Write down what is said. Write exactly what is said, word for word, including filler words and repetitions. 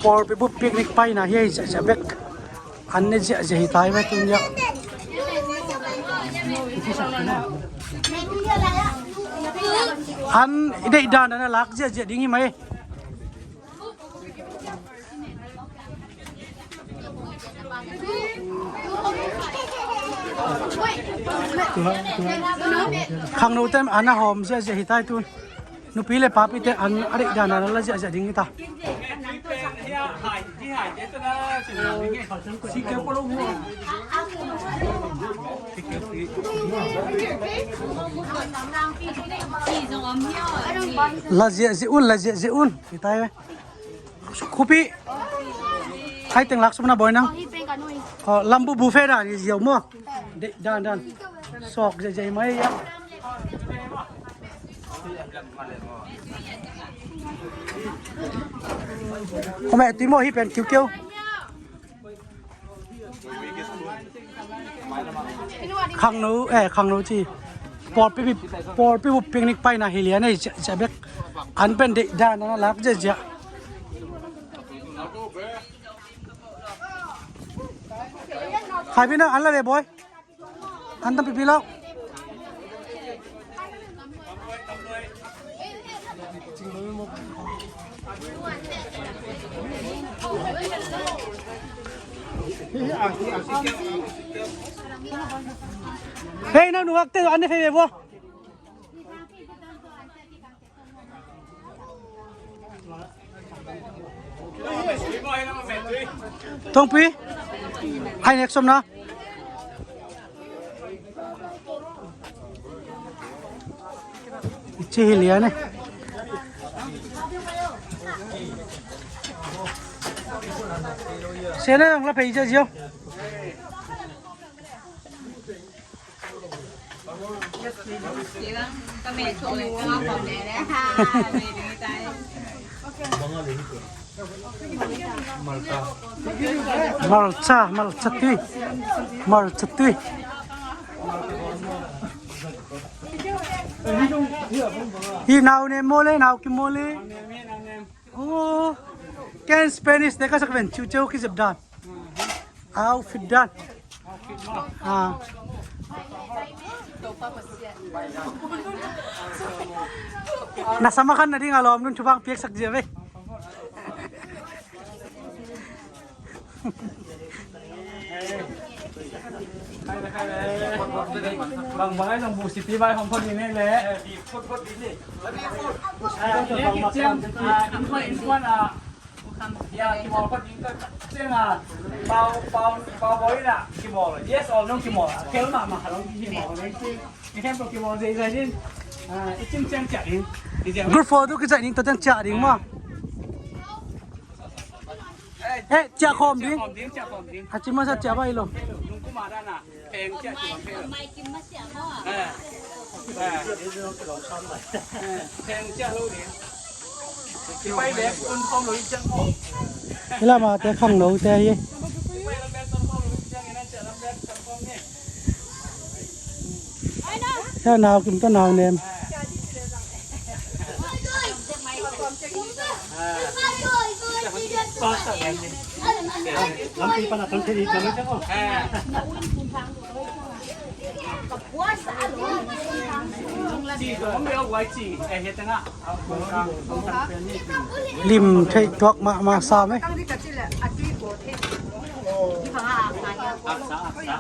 Pawlpi bup picnic paina hi ei, ziahziah bek. An ne ziahziah hi tai ve tun ziah. An i deih dan dan a lak ziahziah ding hi mai. Khangno te an a hawm ziahziah hi tai tun. Nupi le papite an a deih dan dan a la ziahziah ding hi ta. La ziahziah un, la ziahziah un. Hi tai ve. Khuapi. Hai teng lak sum na bawi nang. Lambu buffet dan hi ziau maw. Deih dan dan. Sawk ziahziah hi mai a. Khuameh tui maw hi pen kiukiu. Khangno, eh, khangno ci. Pawlpi, pawlpi bup picnic paina hi lian ei, ziahziah bek. An pen deih dan a lak ziahziah. Khai pi na, an la ve bawi. An tampipi lo. Hei, na nuak te an ne hei ve baw. Tongpi. Ai nek som na. Ci hi lian e. Sena ang la pei ja zio. Malcha, malcha tui. Malcha tui. Hi nau nem maw le, nau kim maw le. Oh, ken Spanish te ka sak ven, ciuciu kizep dan. Outfit dan. Ah. Na sama khan na ding a lawm nun thupang piaksak zia ve. Bang bang ai zong bu sipi vai hong phot ni nei le. Phot phot ni nei. Ni ki ciang, ah, in kuan, in kuan, ah. Ya, kimawl phot ni ka ciang, ah. Pau, pau, pau boy na kimawl. Yes or no kimawl. Kel ma ma halong kimawl. Ni kem to kimawl zai zai din. Ah, i cim ciang ciang din. Group photo ki zai ding to ciang ciang ding ma. Eh, ciah khawm ding. Ciah khawm ding, ciah khawm ding. A cim masa ciah bai lo. Nung kuma dan a, pheng ciah ciah pheng. Mai kim masa ma. Eh. Eh. Eh, pheng ciah lo ding. Kipai bek kun khawm lo i ciang khawm. Kila ma te khang lo te hi. Kipai lam bek kun khawm lo i ciang i nan ciah lam bek kun khawm ni. Sa nau kim to nau nem. Lim theih tuak mahmah sam e. Aksa, aksa.